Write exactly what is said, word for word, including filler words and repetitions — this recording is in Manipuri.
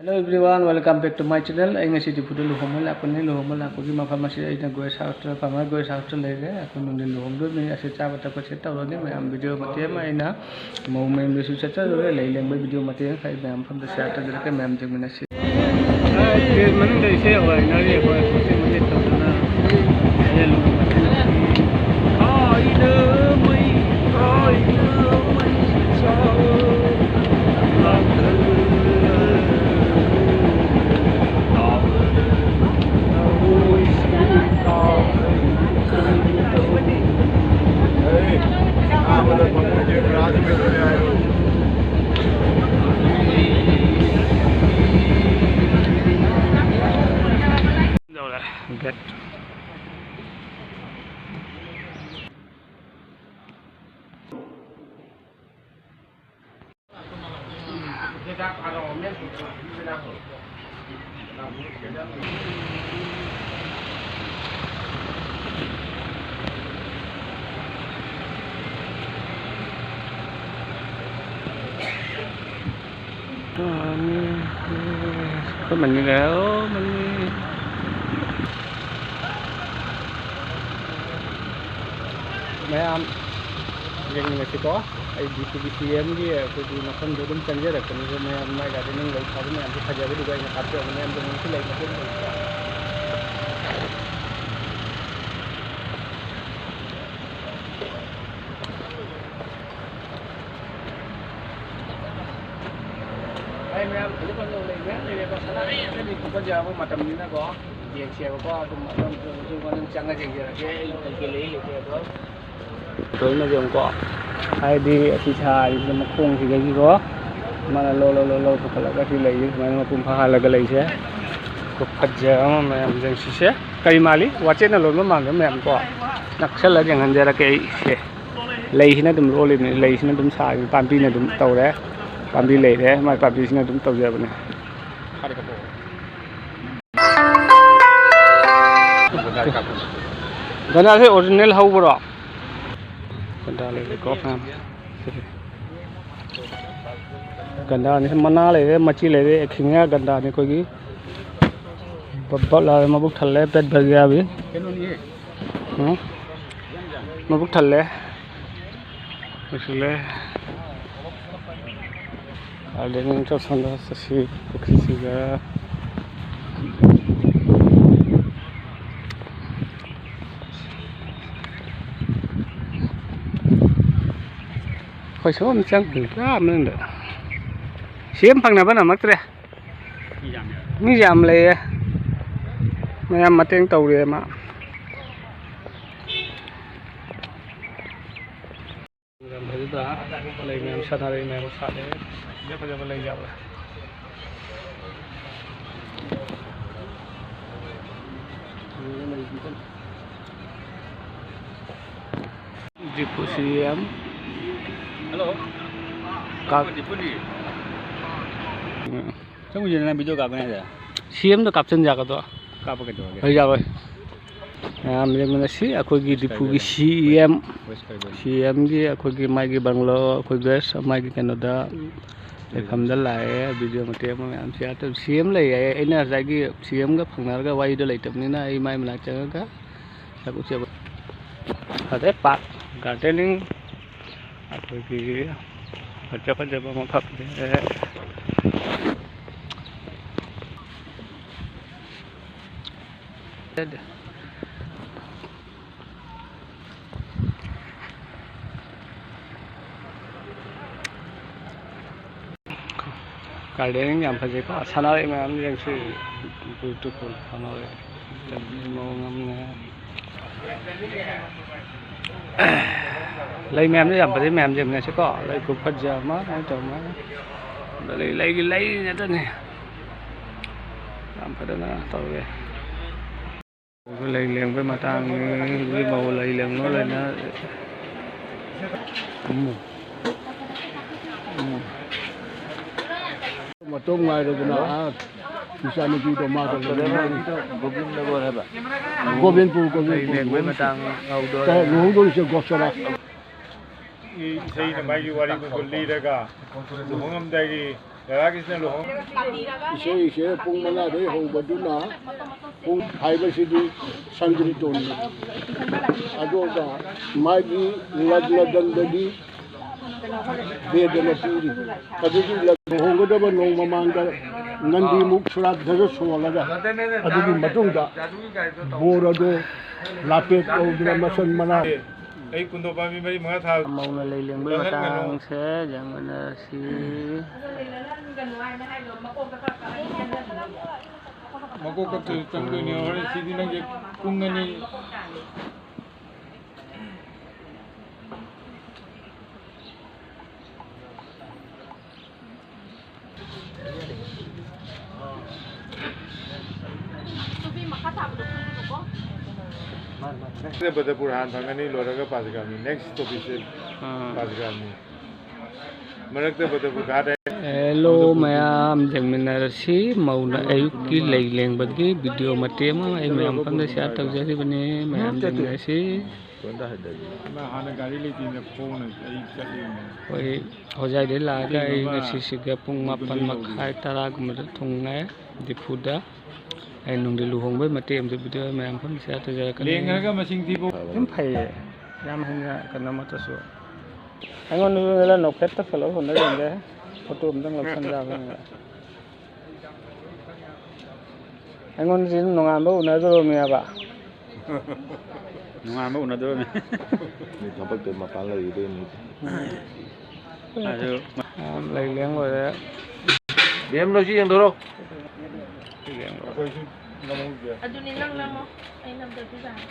Hello everyone, welcome back to my channel. ꯑꯩ ꯉꯁꯤ ꯗꯤꯐꯨꯗ ꯂꯨꯍꯣꯡꯕ ꯂꯥꯛꯄꯅꯤ꯫ ꯂꯨꯍꯣꯡꯕ ꯂꯥꯛꯄꯒꯤ ꯃꯐꯝ ꯑꯁꯤ ꯑꯩꯅ guest house ꯇ, farmer guest house ꯇ ꯂꯩꯔꯦ꯫ ꯑꯩꯈꯣꯏ ꯅꯨꯡꯊꯤꯜ ꯂꯨꯍꯣꯡꯗꯣꯏꯅꯤ꯫ ꯑꯁꯤ ꯆꯥꯕ ꯊꯛꯄ set ꯇꯧꯔꯅꯤ꯫ ꯃꯌꯥꯝ video ꯃꯇꯦꯛ ꯑꯃ ꯑꯩꯅ ꯃꯧ ꯃꯌꯨꯝꯗꯁꯨ ꯆꯠꯆꯔꯨꯔꯦ꯫ ꯂꯩ ꯂꯦꯡꯕꯒꯤ video ꯃꯇꯦꯛ ꯑꯃ ꯑꯩ ꯃꯌꯥꯝ ꯃꯐꯝꯗ share ꯇꯧꯖꯔꯛꯀꯦ꯫ ꯃꯌꯥꯝ ꯌꯦꯡꯃꯤꯟꯅꯁꯤ꯫ ꯃꯅꯨꯡꯗ ꯏꯁꯩ ꯍꯧꯔꯛꯑꯅꯤ꯫ ꯑꯩꯈꯣꯏ ꯃꯇꯦꯛ ꯃꯇꯦꯛ ꯇꯧꯗꯅ ꯌꯧꯔꯦ, gate꯫ ꯑꯩꯈꯣꯏ ꯃꯅꯤ ꯂꯩꯔꯦ, ꯑꯣ, ꯃꯅꯤ꯫ ꯃꯌꯥꯝ ꯌꯦꯡꯃꯤꯟꯅꯁꯤꯀꯣ꯫ ꯑꯩ ꯗꯤ ꯇꯤ ꯕꯤ ꯁꯤ ꯑꯦꯝꯒꯤ ꯑꯩꯈꯣꯏꯒꯤ ꯃꯐꯝꯗꯣ ꯑꯗꯨꯝ ꯆꯪꯖꯔꯛꯄꯅꯤꯗ, ꯃꯌꯥꯝ ꯃꯥꯏ ꯒꯥꯔꯗꯦꯅꯤꯡ ꯂꯩ ꯊꯥꯕ ꯃꯌꯥꯝꯁꯦ ꯐꯖꯕꯗꯨꯗ ꯑꯩꯅ ꯀꯥꯞꯆꯕꯅꯦ꯫ ꯑꯗꯣ ꯅꯨꯡꯁꯨ ꯂꯩ ꯃꯇꯦꯛ ꯂꯩꯀꯣ꯫ ꯑꯩ ꯃꯌꯥꯝ ꯐꯖ ꯐꯖꯕ ꯂꯩ ꯃꯌꯥꯝ ꯂꯩꯔꯦꯀꯣ꯫ ꯁꯅꯥ ꯂꯩꯔꯒꯗꯤ ꯊꯨꯞꯀꯠ ꯌꯥꯕ ꯃꯇꯝꯅꯤꯅꯀꯣ꯫ ꯌꯦꯡꯁꯦꯕꯀꯣ꯫ ꯑꯗꯨꯝ ꯑꯗꯨꯝ ꯑꯗꯨꯝ ꯑꯗꯨꯝ ꯆꯪꯉ ꯌꯦꯡꯖꯔꯒꯦ꯫ ꯑꯩ ꯀꯩꯀꯩ ꯂꯩ ꯂꯩꯇꯦ ꯑꯗꯣ꯫ ꯂꯣꯏꯅ ꯌꯦꯡꯉꯨꯀꯣ꯫ ꯍꯥꯏꯗꯤ ꯑꯁꯤ ꯁꯥꯔꯤꯁꯤꯅ ꯃꯈꯣꯡꯁꯤꯗꯒꯤꯀꯣ꯫ ꯃꯥꯅ ꯂꯧ ꯂꯧ ꯂꯧ ꯂꯧ ꯄꯨꯈꯠꯂꯒ ꯁꯤ ꯂꯩꯁꯦ ꯁꯨꯃꯥꯏꯅ ꯃꯄꯨꯡ ꯐꯥꯍꯜꯂꯒ ꯂꯩꯁꯦ꯫ ꯈꯨꯐꯖ ꯑꯃ ꯃꯌꯥꯝ ꯌꯦꯡꯁꯤꯁꯦ꯫ ꯀꯔꯤ ꯃꯥꯜꯂꯤ? ꯋꯥꯆꯦꯠꯅ ꯂꯣꯟꯕ ꯃꯥꯟꯕ ꯃꯌꯥꯝ ꯀꯣ꯫ ꯅꯛꯁꯜꯂ ꯌꯦꯡꯍꯟꯖꯔꯛꯀꯦ ꯑꯩꯁꯦ꯫ ꯂꯩꯁꯤꯅ ꯑꯗꯨꯝ ꯂꯣꯜꯂꯤꯕꯅꯤ, ꯂꯩꯁꯤꯅ ꯑꯗꯨꯝ ꯁꯥꯔꯤꯕꯅꯤ, ꯄꯥꯝꯕꯤꯅ ꯑꯗꯨꯝ ꯇꯧꯔꯦ꯫ ꯄꯥꯝꯕꯤ ꯂꯩꯔꯦ, ꯃꯥꯏ ꯄꯥꯝꯕꯤꯁꯤꯅ ꯑꯗꯨꯝ ꯇꯧꯖꯕꯅꯦ꯫ ꯒꯟꯖꯥꯁꯦ original ꯍꯧꯕ꯭ꯔꯣ? ꯒꯟꯖꯥ ꯂꯩꯔꯦꯀꯣ ꯃꯌꯥꯝ꯫ ꯁꯤꯗꯤ꯫ ꯒꯟꯗꯥꯅꯤ, ꯃꯅꯥ ꯂꯩꯔꯦ, ꯃꯆꯤ ꯂꯩꯔꯦ, ꯑꯦꯈꯤꯡꯌꯥ ꯒꯟꯗꯥꯅꯤ ꯑꯩꯈꯣꯏꯒꯤ꯫ ꯕꯞ ꯕꯞ ꯂꯥꯎꯔꯦ, ꯃꯕꯨꯛ ꯊꯜꯂꯦ, ꯄꯦꯠ ꯄꯦꯠ ꯌꯥꯕꯤ꯫ ꯎꯝ? ꯃꯕꯨꯛ ꯊꯜꯂꯦ꯫ ꯂꯣꯏꯁꯤꯜꯂꯦ꯫ ꯑꯗꯒꯤ ꯆꯠꯁꯣꯟꯗ ꯆꯠꯁꯤ, ꯄꯨꯈ꯭ꯔꯤꯁꯤꯒ꯫ ꯑꯩꯈꯣꯏ ꯁꯣꯝ ꯆꯪꯈ꯭ꯔꯦ, ꯄꯨꯔꯥ ꯃꯅꯨꯡꯗ꯫ ꯁꯤ ꯑꯃ ꯐꯪꯅꯕ ꯅꯝꯃꯛꯇ꯭ꯔꯦ꯫ ꯃꯤ ꯌꯥꯝ ꯂꯩꯌꯦ꯫ ꯃꯌꯥꯝ ꯃꯇꯦꯡ ꯇꯧꯔꯤꯌꯦ ꯃꯥ꯫ ꯌꯥꯝ ꯐꯖꯗ꯭ꯔꯥ? ꯂꯩ ꯃꯌꯥꯝ ꯁꯥꯟꯅꯔꯛꯏ ꯃꯌꯥꯝ ꯁꯥꯠꯂꯦ꯫ ꯐꯖ ꯐꯖꯕ ꯂꯩ ꯌꯥꯎꯋꯦ꯫ ꯗꯤꯄꯨ ꯁꯤ ꯑꯦꯝ꯫ ꯍꯜꯂꯣ꯫ ꯀꯥꯛ-, ꯗꯤꯄꯨꯅꯤ꯫ ꯆꯪꯉꯨꯁꯤꯗꯅ ꯚꯤꯗꯤꯑꯣ ꯀꯥꯞꯀꯅꯤ ꯍꯥꯏꯁꯦ꯫ ꯁꯤ ꯑꯦꯝꯗ ꯀꯥꯞꯆꯟ ꯌꯥꯒꯗ꯭ꯔꯣ? ꯀꯥꯞꯄ ꯀꯩꯗꯧꯔꯒꯦ? ꯑꯩ ꯌꯥꯔꯣꯏ꯫ ꯃꯌꯥꯝ ꯌꯦꯡꯃꯤꯟꯅꯁꯤ꯫ ꯑꯩꯈꯣꯏꯒꯤ ꯗꯤꯄꯨꯒꯤ ꯁꯤ ꯑꯦꯝ, ꯁꯤ ꯑꯦꯝꯒꯤ ꯑꯩꯈꯣꯏꯒꯤ ꯃꯥꯒꯤ ꯕꯪꯒ꯭ꯂꯣ, ꯑꯩꯈꯣꯏ ꯒꯦꯁ ꯃꯥꯒꯤ ꯀꯩꯅꯣꯗ ꯂꯩꯐꯝꯗ ꯂꯥꯛꯑꯦ꯫ ꯚꯤꯗꯤꯑꯣ ꯃꯇꯦꯛ ꯑꯃ ꯃꯌꯥꯝ ꯁꯤꯌꯥꯔ ꯇꯧ-, ꯁꯤ ꯑꯦꯝ ꯂꯩ ꯍꯥꯏꯌꯦ꯫ ꯑꯩꯅ ꯉꯁꯥꯏꯒꯤ ꯁꯤ ꯑꯦꯝꯒ ꯐꯪꯅꯔꯒ ꯋꯥꯔꯤꯗꯣ ꯂꯩꯇꯕꯅꯤꯅ ꯑꯩ ꯃꯥꯏ ꯃꯅꯥꯛ ꯆꯪꯉꯒ ꯁꯛ ꯎꯆꯦꯛ꯫ ꯑꯗꯩ ꯄꯥꯔꯛ ꯒꯥꯔꯗꯦꯅꯤꯡ ꯑꯩꯈꯣꯏꯒꯤ ꯐꯖ ꯐꯖꯕ ꯃꯐꯝꯁꯦ꯫ ꯒꯥꯔꯗꯦꯅꯤꯡ ꯌꯥꯝ ꯐꯖꯩꯀꯣ, ꯁꯥꯟꯅꯔꯛꯏ ꯃꯌꯥꯝ ꯌꯦꯡꯁꯤ꯫ ꯕ꯭ꯌꯨꯇꯤꯐꯨꯜ ꯁꯥꯟꯅꯔꯛꯏ ꯃꯑꯣꯡ ꯑꯃꯅꯦ꯫ ꯂꯩ ꯃꯌꯥꯝꯁꯦ ꯌꯥꯝ ꯐꯖꯩ, ꯃꯌꯥꯝ ꯌꯦꯡꯃꯤꯟꯅꯁꯤꯀꯣ꯫ ꯂꯩ ꯈꯨꯐꯖ ꯑꯃ, ꯀꯃꯥꯏꯅ ꯇꯧꯕ ꯑꯃ꯫ ꯂꯩ, ꯂꯩꯒꯤ ꯂꯩ ꯉꯥꯛꯇꯅꯦ꯫ ꯌꯥꯝ ꯐꯖꯅ ꯇꯧꯋꯦ꯫ ꯂꯩ ꯂꯦꯡꯕꯒꯤ ꯃꯇꯥꯡꯅꯤ꯫ ꯍꯧꯖꯤꯛ ꯃꯧ ꯂꯩ ꯂꯦꯡꯅ ꯂꯩꯅ-, ꯎꯝ꯫ ꯎꯝ꯫ ꯃꯇꯣꯝ ꯉꯥꯏꯔꯗꯅ, ꯑꯥ, ꯏꯆꯥꯅꯨꯄꯤꯗꯣ ꯃꯥꯗꯣ ꯒꯣꯕꯤꯟꯗꯒꯣꯔ ꯍꯥꯏꯕ? ꯒꯣꯕꯤꯟꯄꯨꯔ, ꯒꯣꯕꯤꯟꯄꯨꯔ꯫ ꯂꯩ ꯂꯦꯡꯕꯒꯤ ꯃꯇꯥꯡ ꯍꯧꯗꯣꯔꯦ꯫ ꯂꯨꯍꯣꯡꯗꯣꯔꯤꯁꯦ ꯒꯣꯁꯣꯔꯥ꯫ ꯏꯁꯩꯅ ꯃꯥꯒꯤ ꯋꯥꯔꯤ ꯃꯒꯨꯟ ꯂꯤꯔꯒ ꯂꯨꯍꯣꯡꯉꯝꯗꯥꯏꯒꯤ ꯔꯥꯙꯥꯀ꯭ꯔꯤꯁꯅ ꯂꯨꯍꯣꯡ ꯏꯁꯩꯁꯦ ꯄꯨꯡ ꯃꯉꯥꯗꯩ ꯍꯧꯕꯗꯨꯅ ꯄꯨꯡ ꯍꯥꯏꯕꯁꯤꯗꯤ ꯁꯪꯀ꯭ꯔꯤꯇꯣꯟꯅꯤ꯫ ꯑꯗꯨꯒ ꯃꯥꯒꯤ ꯂꯒꯅꯗꯟꯗꯗꯤ ꯚꯦꯗꯅ ꯄꯤꯔꯤ꯫ ꯑꯗꯨꯒꯤ ꯂꯨꯍꯣꯡꯒꯗꯕ ꯅꯣꯡ ꯃꯃꯥꯡꯗ ꯅꯟꯗꯤꯃꯨꯛ ꯁ꯭ꯔꯥꯗ꯭ꯙꯒ ꯁꯣꯜꯂꯒ ꯑꯗꯨꯒꯤ ꯃꯇꯨꯡꯗ ꯕꯣꯔ ꯑꯗꯨ ꯂꯥꯄꯦꯠ ꯇꯧꯗꯨꯅ ꯃꯁꯟ ꯃꯅꯥꯎ ꯑꯩ ꯀꯨꯟꯗꯣ ꯄꯥꯝꯕꯤ ꯃꯔꯤ ꯃꯉꯥ ꯊꯥ ꯃꯧꯅ ꯂꯩ ꯂꯦꯡꯕꯒꯤ ꯃꯇꯥꯡꯁꯦ ꯌꯥꯝꯅ ꯁꯤ ꯃꯀꯣꯛ ꯀꯛꯇꯣꯏ ꯆꯪꯗꯣꯏꯅꯦ ꯍꯣꯔꯦꯟ꯫ ꯁꯤꯗꯤ ꯅꯪꯒꯤ ꯄꯨꯡ ꯑꯅꯤ꯫ ꯕꯗꯔꯄꯨꯔ ꯍꯥꯟꯅ ꯐꯪꯒꯅꯤ, ꯂꯣꯏꯔꯒ ꯄꯥꯁꯒꯥꯃꯤ꯫ Next ꯇꯣꯄꯤꯛꯁꯦ ꯑꯥ꯫ ꯄꯥꯁꯒꯥꯃꯤ꯫ ꯃꯔꯛꯇ ꯕꯗꯔꯄꯨꯔ ꯒꯥꯔꯗ ꯍꯦꯜꯂꯣ ꯃꯌꯥꯝ, ꯌꯦꯡꯃꯤꯟꯅꯔꯁꯤ꯫ ꯃꯧꯅ ꯑꯌꯨꯛꯀꯤ ꯂꯩ ꯂꯦꯡꯕꯒꯤ ꯚꯤꯗꯤꯑꯣ ꯃꯇꯦꯛ ꯑꯃ ꯑꯩ ꯃꯌꯥꯝ ꯄꯨꯝꯅ ꯁꯤꯌꯥꯔ ꯇꯧꯖꯔꯤꯕꯅꯤ꯫ ꯃꯌꯥꯝ ꯌꯦꯡꯃꯤꯟꯅꯔꯁꯤ꯫ ꯍꯥꯟꯅ ꯒꯥꯔꯤ ꯂꯩꯇꯦꯅ ꯈꯣꯡꯅ ꯑꯩ ꯆꯠꯂꯤꯅꯤ꯫ ꯑꯩꯈꯣꯏ ꯍꯣꯖꯥꯏꯗꯩ ꯂꯥꯛꯑꯒ ꯑꯩ ꯉꯁꯤꯁꯤꯒ ꯄꯨꯡ ꯃꯥꯄꯟ ꯃꯈꯥꯏ ꯇꯔꯥꯒꯨꯝꯕꯗ ꯊꯨꯡꯉꯦ ꯗꯤꯐꯨꯗ꯫ ꯑꯩ ꯅꯨꯡꯗꯤꯜ ꯂꯨꯍꯣꯡꯕꯩ ꯃꯇꯦꯛ ꯑꯃꯁꯨ ꯚꯤꯗꯤꯑꯣ ꯃꯌꯥꯝ ꯄꯨꯝꯅ ꯁꯤꯌꯥꯔ ꯇꯧꯖꯔꯛꯀꯅꯤ꯫ ꯂꯦꯡꯉꯒ ꯃꯁꯤꯡ ꯊꯤꯕ꯫ ꯑꯗꯨꯝ ꯐꯩꯌꯦ, ꯌꯥꯝ ꯍꯦꯟꯅ ꯀꯩꯅꯣ ꯑꯃꯠꯇꯁꯨ꯫ ꯑꯩꯉꯣꯟꯗꯁꯨ ꯅꯣꯛꯐꯦꯠ ꯇꯧꯁꯜꯂꯒ ꯍꯣꯠꯅꯖꯔꯒꯦ꯫ ꯐꯣꯇꯣ ꯑꯝꯇꯪ ꯂꯧꯁꯟꯖꯕꯅꯤꯅ꯫ ꯑꯩꯉꯣꯟꯗꯗꯤ ꯅꯣꯡꯉꯥꯟꯕ ꯎꯅꯗꯣꯔꯃꯦꯕ꯫ ꯅꯣꯡꯉꯥꯟꯕ ꯎꯅꯗꯣꯔꯃꯦ꯫ ꯃꯤ ꯊꯕꯛꯇꯨ ꯃꯄꯥꯟ ꯂꯩꯈꯤꯗꯣꯏꯅꯤ꯫ ꯑꯗꯨ ꯌꯥꯝ ꯂꯩ ꯂꯦꯡ ꯑꯣꯏꯔꯦ꯫ ꯕꯦꯝ, ꯂꯧꯁꯤ ꯌꯦꯡꯊꯣꯔꯛꯑꯣ꯫ ꯑꯗꯨꯅꯤ ꯅꯪ ꯅꯝꯃꯣ, ꯑꯩ ꯅꯝꯗ꯭ꯔꯁꯨ ꯌꯥꯔꯦ꯫